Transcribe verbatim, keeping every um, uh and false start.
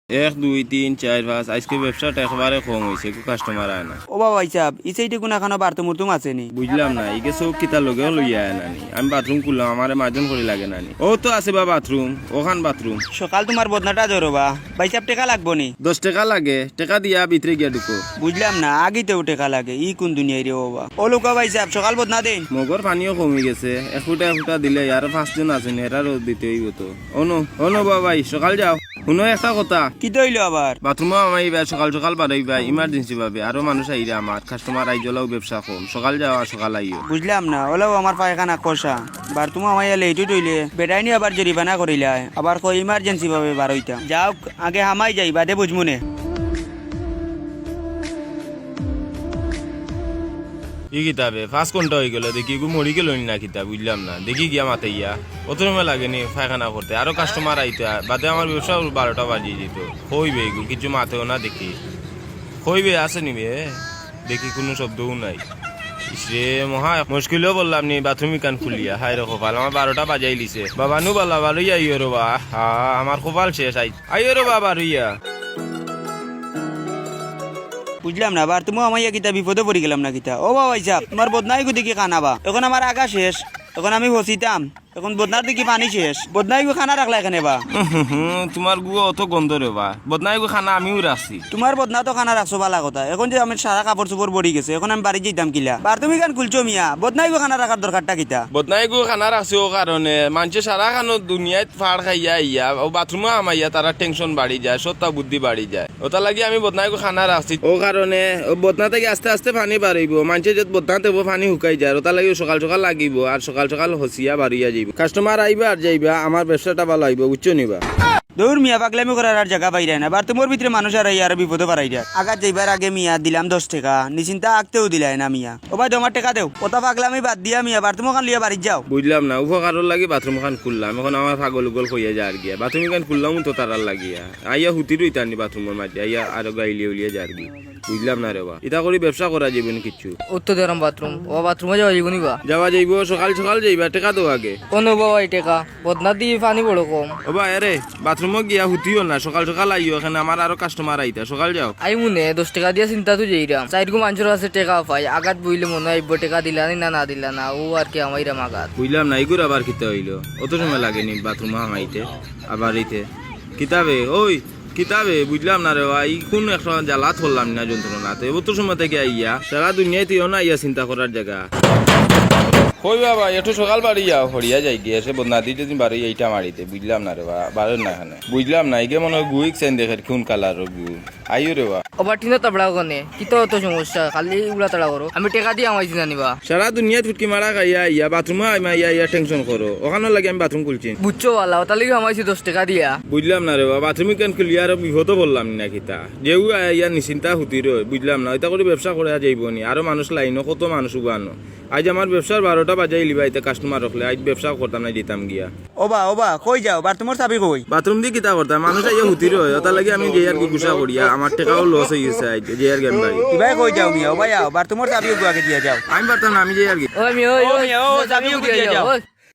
এক, দুই, তিন, চাইর, পাঁচ, আইজকে ব্যবসাটা একবারে কম অইছে, কুনু কাস্টমার আয় না। ও বা ভাইসাব, ই সাইডে কুনু এখানো বাথরুম মুরতুম আছে নি? বুঝলাম না, ইগে চউখ কিতা লগে লইয়া আয় না নি? আমি বাথরুম খুললাম, আমারে মাজন করি লাগে না নি? অউ তো আছে বা বাথরুম, অখান বাথরুম। সকাল তুমার বদনাটা ধরো বা। ভাইসাব, টেকা লাগবো নি? দশ টেকা লাগে, টেকা দিয়া ভিতরে গিয়া ঢুকো। বুঝলাম না, আগেই তো টেকা লাগে, ই কুন দুনিয়াই রে ও বা। ও লুকা ভাইসাব, সকাল বদনা দেইন। মগর পানিও কমি গেছে, এক ফুটা এক ফুটা দিলে আরো পাঁচজন আছে নি, এরারও দিতে অইবো তো। অনো, অনো বা ভাই, সকাল যাও। হুনো একটা কথা। কিতা অইলো আবার? বাথরুমো হামাইবায়, সকাল সকাল বারইবায়, ইমার্জেন্সি ভাবে। আরো মানুষ আইরা আমার, কাস্টমার আইজ অলাউ ব্যবসা কম। সকাল যাও আর সকাল আইও। বুঝলাম না, অলাউ আমার পায়খানা কষা। বাথরুমো হামাইয়া লেইট উইট অইলে বেটাইনে আবার জরিমানা করিলায়, আবার কয় ইমার্জেন্সি ভাবে বারইতাম। যাউক, আগে হামাই যাই, বাদে বুঝমুনে। ই কিতা বে, পাঁচ ঘন্টা অইগেলো, দেখি ইগু মরি গেলো নি না কিতা, বুঝলাম না। দেখি গিয়া মাতাইয়া, অত সময় লাগে নি পায়খানা করতে, আরো কাস্টমার আইতা, বাদে আমার ব্যবসা বারোটা বাজি দিতো। কই বে ইগু, কিচ্ছু মাতেও না দেখি। কই বে, আছে নি বে? দেখি কুনু শব্দও নাই। ইসরে, মহা মুশকিলো পড়লাম নি, বাথরুম ইখান খুলিয়া। হায় রে কপাল, আমার বারোটা বাজাইলিছে। বাবা নু বালা বারইয়া আইও রে বা, হা, আমার কপাল শেষ। আই, আইও রে বা বারইয়া। বুঝলাম না, বাথরুমো হামাইয়া কিতা বিপদো পড়ি গেলাম না কিতা? ও বা ভাইসাব, তুমার বদনা ইগু দেখি খানা বা। অখন আমার আগা শেষ, অখন আমি ফসিতাম। অখন বদনার দেখি পানি শেষ। বদনা ইগু খানা রাখলায় কেনে বা? উহুহু, তুমার গুয়া অত গন্ধ রে বা। বদনা ইগু খানা আমিও রাখছি। তুমার বদনা তো খানা রাখছো, বালা কথা। অখন যে আমার সারা কাপড় চোপড় বড়ি গেছে, অখন আমি বাড়িত যাইতাম কিলা? বাথরুম ইখান খুলছো মিয়া, বদনা ইগু খানা রাখার দরকারটা কিতা? বদনা ইগু খানা রাখছি অউ কারণে, মানষে সারা খানো দুনিয়াত ফাড় খাইয়া আইয়া, অউ বাথরুমো হামাইয়া তারার টেনশন বাড়ি যায়, সত্তা বুদ্ধি বাড়ি যায়। অতার লাগি আমি বদনা ইগু খানা রাখছি। অউ কারণে অউ বদনা থাকি আস্তে আস্তে পানি বারইবো। মানষে যত বদনা থাকবো পানি হুকাই যায়। অতার লাগি সকাল সকাল লাগিবো, আর সকাল সকাল ফসিয়া বারইয়া যাইবো। কাস্টমার আইবা আর যাইবা, আমার ব্যবসাটা বালা অইবো, বুঝছো নি বা? দৌড় মিয়া, পাগলামি করার আর জাগা পাইরায় না। বাথরুমর ভিতরে মানুষ আর আইয়া আরো বিপদো পারাইরা। আগাত যাইবার আগে মিয়া দিলাম দশ টেকা, নিশ্চিন্তা আগতেউ দিলায় না মিয়া। ও ভাই, তুমার টেকা দেও। অতা পাগলামি বাদ দিয়া মিয়া বাথরুম অখান লইয়া বাড়িত যাও। বুঝলাম না, উপকারর লাগি বাথরুম খান খুললাম, অখন আমার পাগল উগল কইয়া যার গিয়া। বাথরুম ইখান খুললাম তো তারার লাগিয়া। আইয়া হুতি রইতার নি বাথরুমর মাঝে, আইয়া আরো গাইলিয়া উলিয়া যার গি। বুঝলাম না রে বা, ইতা করি ব্যবসা করা যাইবো নি কিচ্ছু? উত্তর দেরাম বাথরুম, ও বাথরুমো যাওয়া যাইবো নি বা? যাওয়া যাইবো, সকাল সকাল যাইবা, টেকা দেও আগে। অনো বা ভাই টেকা, বদনার দি পানি বড় কম। ও বা, এরে, বাথরুমো গিয়া হুতিও না, সকাল সকাল আইও, অখন আমার আরো কাস্টমার আইতা, সকাল যাও। আইমুনে, দশ টেকা দিয়া চিন্তা তো যাইরাম। চাইরগু মানষর কাছে টেকা পাই, আগাত বইলে মনো অয় আইবো, টেকা দিলা নি না, না দিলা না, অউ আর কি হামাইরাম আগাত। বুঝলাম না, ইগুর আবার কিতা অইলো? অত সময় লাগে নি বাথরুমো হামাইতে, আবার ইতে? কিতা বে, ওই, কিতা বে, বুঝলাম না রে বা, ই কুন একটা জ্বালাত করলাম না যন্ত্রণাতে। অত সময় থাকি আইয়া, সারা দুনিয়াত ইও না আইয়া চিন্তা করার জাগা। কই বাবা, একটু সকাল বাড়ি যাও, হরিয়া যাই গিয়া, সে বদনাদি যদি বাড়ি এইটা মারিতে, বুঝলাম না রে বা, বাড়ির না এখানে। বুঝলাম না, ইগে মনে অয় গুইক সেন দেখের কোন কালার গু। আইও রে বা। ও বা টিনো তাবড়া ওখানে, কিতা অত সমস্যা, খালি উড়া তাড়া করো। আমি টেকা দিয়া হামাইছি না নি বা। সারা দুনিয়াত ফুটকি মারা খাইয়া আইয়া, বাথরুমো আইমা আইয়া, আইয়া টেনশন করো। অখানর লাগি আমি বাথরুম খুলছি। বুঝছো বালা, অতার লাগি হামাইছি দশ টেকা দিয়া। বুঝলাম না রে বা, বাথরুম ইখান খুলিয়া আরো বিপদো পড়লাম নি না কিতা? যেউ আইয়া নিশ্চিন্তা হুতি রয়, বুঝলাম না। ইতা করি ব্যবসা করা যাইবো নি? আরো মানুষ লাইনো, কত মানুষ উবানো। আইজ আমার ব্যবসার বারোটা বাজাইলিবা, ইতা কাস্টমার রাখলে, আইজ ব্যবসা করতাম না, যাইতাম গিয়া। ও বা, ও বা, কই যাও? বাথরুমর চাবি কই? বাথরুম দি কিতা করতাম? মানুষ আইয়া হুতি রয়, অতার লাগি আমি যাই আর কি গুসা করিয়া, আমার টেকাও লস অই গেছে আইজ, যাই আর কি আমি বাড়ি। ইবায় কই যাও মিয়া? ও বা যাও, বাথরুমর চাবি ওগু আগে দিয়া যাও। আমি পারতাম না, আমি যাই আর কি। ও মিয়া, ওই, ও ওই, মিয়া, ও, চাবি ওগু দিয়া যাও। ওই।